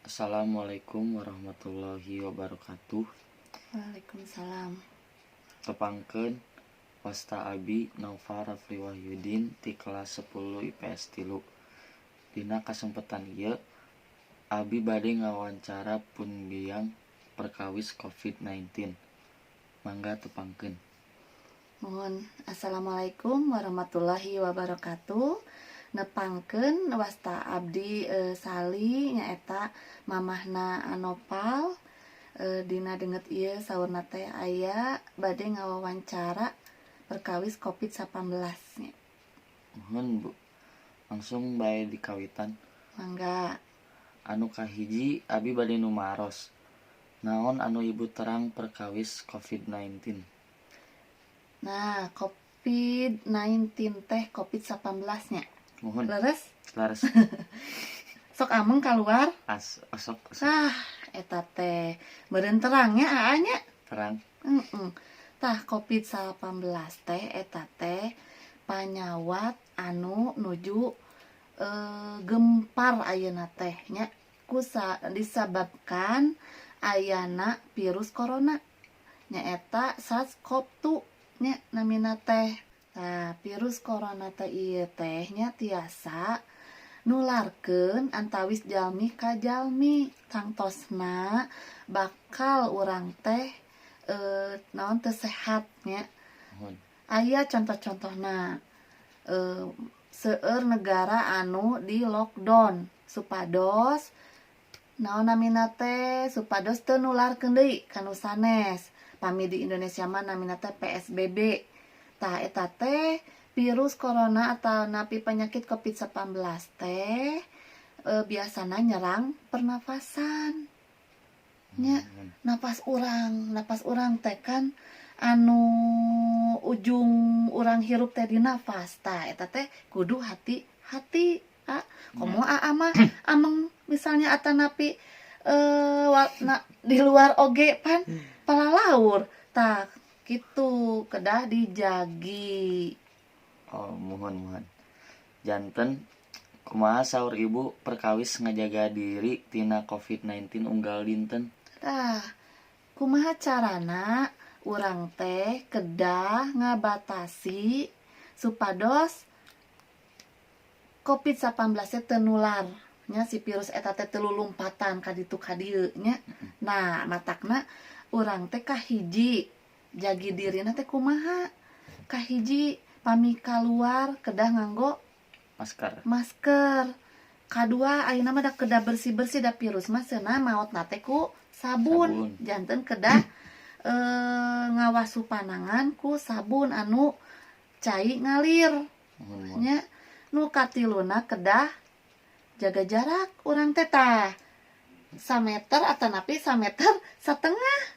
Assalamualaikum warahmatullahi wabarakatuh. Waalaikumsalam. Tepangkeun, wasta abi Naufal Rafli Wahyudin ti kelas 10 IPS 3. Dina kasempetan ieu abi bade ngawawancara pun biang perkawis COVID-19. Mangga tepangkeun. Mohon. Assalamualaikum warahmatullahi wabarakatuh. Nepangkeun, wasta abdi Sali, nyaeta mamahna Anopal. Dina dinget ieu saurna teh aya bade ngawawancara perkawis COVID-19 nya. Mohon, Bu. Langsung bae dikawitan. Mangga. Anu kahiji, abi bade numaros. Naon anu Ibu terang perkawis COVID-19? Nah, COVID-19 teh COVID-19 nya. Mohon. Leres? Leres. Sok ameng keluar? As osok, osok. Ah, eta teh meureun terang nya, aa nya. Terang. Heeh. Tah, COVID-19 teh eta teh panyawat anu nuju gempar ayeuna teh nya, kusa disebabkan ayana virus corona, nyaeta SARS-CoV-2 nya namina teh. Tah, virus corona teh ieu teh nya tiasa nularkeun antawis jalmi ka jalmi, tangtosna bakal urang teh naon teu sehat nya. Mohon. Aya contoh-contohna, seueur negara anu di lockdown supados naon namina teh, supados teu nularkeun deui ka nu sanes. Pami di Indonesia mah namina teh PSBB. Tah, eta teh virus corona atau napi penyakit COVID-19 teh biasana nyerang pernafasan nya, napas urang. Napas urang teh kan anu ujung urang hirup teh di nafas. Tah, eta teh kudu hati-hati, ah. Komo aa mah ameng misalnya atanapi na, di luar oge pan palalaur. Tah, gitu, kedah dijagi. Oh, mohon, mohon. Janten kumaha saur Ibu perkawis ngajaga diri tina COVID-19 unggal dinten? Tah, kumaha carana urang teh kedah ngabatasi supados COVID-19 teh teu nular nya, si virus eta teh teu lulumpatan ka ditu ka dieu nya. Nah, matakna urang teh kahiji jagi dirina teh kumaha? Kahiji, pami kaluar kedah nganggo masker. Masker. Kadua, ayeuna mah da kedah bersih-bersih, da virus mah cenah maotna teh ku sabun. Sabun. Janten kedah ngawasu panangan ku sabun anu cai ngalir. Mohon, mohon. Nya. Nu katiluna, kedah jaga jarak urang teh, tah, sameter atanapi sameter setengah.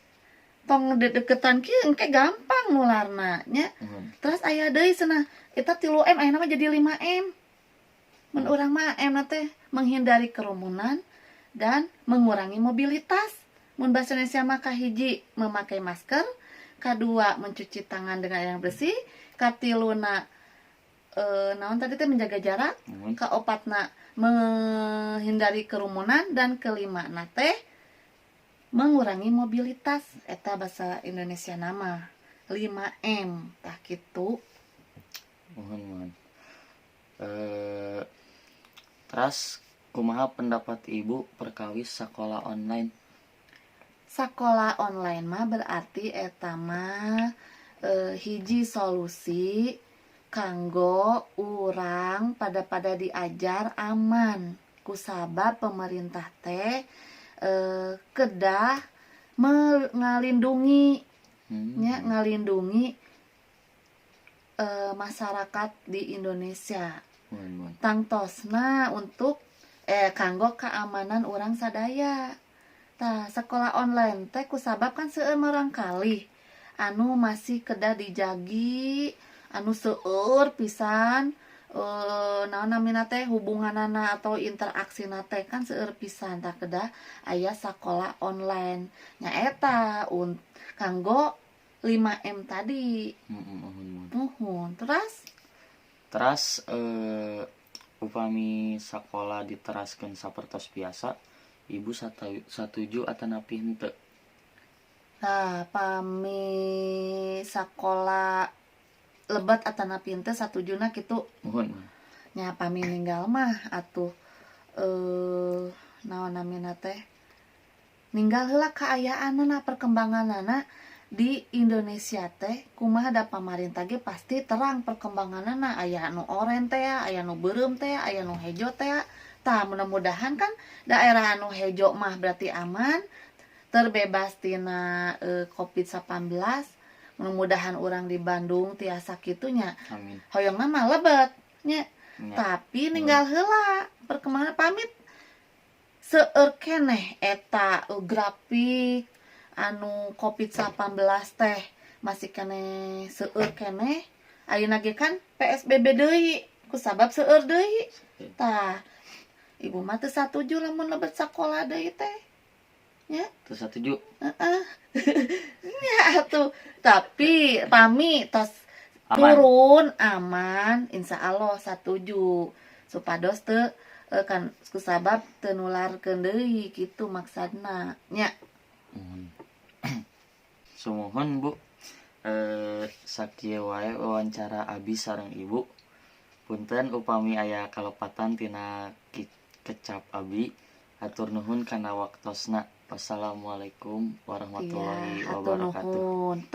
Tong dedeketan kieu, engke gampang nularna nya. Mohon. Terus aya deui cenah eta 3M, ayeuna mah jadi 5M. Mun urang mah M na teh menghindari kerumunan dan mengurangi mobilitas. Mun bahasa Indonesia mah kahiji memakai masker, kadua mencuci tangan dengan air yang bersih, katiluna naon tadi teh, menjaga jarak, Mohon. kaopatna menghindari kerumunan, dan kelima na teh mengurangi mobilitas. Eta bahasa Indonesia nama 5M, tah kitu. Mohon, mohon. Teras kumaha pendapat Ibu perkawis sekolah online? Sekolah online mah berarti eta mah hiji solusi kanggo urang pada pada diajar aman, kusabab pemerintah teh kedah ngalindungi nya, ngalindungi masyarakat di Indonesia. Mohon, mohon. Tangtosna untuk kanggo keamanan urang sadaya. Tah, sekolah online teh kusabab kan seueur murangkalih anu masih kedah dijagi, anu seueur pisan naon namina teh, hubunganana atau interaksina teh kan seueur pisan. Tah, kedah aya sakola online, nyaeta kanggo 5M tadi. Mohon, mohon. Muhun, terus. Teras upami sekolah diteraskeun sapertos biasa, Ibu satuju atanapi henteu? Tah, pami sakola lebet atanapi henteu satujuna kitu? Muhun. Nya, pami ninggal mah atuh naon namina teh, ninggal heula kaayaanana, perkembanganana di Indonesia teh kumaha. Da pamarentah ge pasti terang perkembanganana, aya nu oren teh, aya nu beureum teh, aya nu hejo teh. Tah, mudah-mudahan kan daerah anu hejo mah berarti aman, terbebas tina COVID-19. Mudah-mudahan urang di Bandung tiasa kitu nya. Amin. Hoyongna mah lebet nya. Nya. Tapi ninggal heula perkembangan, pamit seueur keneh eta grafik anu COVID-19 teh masih keneh seueur keneh. Ayeuna ge kan PSBB deui kusabab seueur deui. Tah, ibu mah teu satuju lamun lebet sakola deui teh. Teu satuju. Heeh nya atuh, tapi pami tos Aman. Turun aman, insya Allah satuju, supados teu kan kusabab teu nularkeun deui kitu maksudna nya. Muhun. Sumuhun, Bu. Sakieu wae wawancara abi sareng Ibu. Punten upami aya kalepatan tina kecap abi. Hatur nuhun kana waktosna. Wassalamualaikum warahmatullahi Iya, hatur wabarakatuh. nuhun.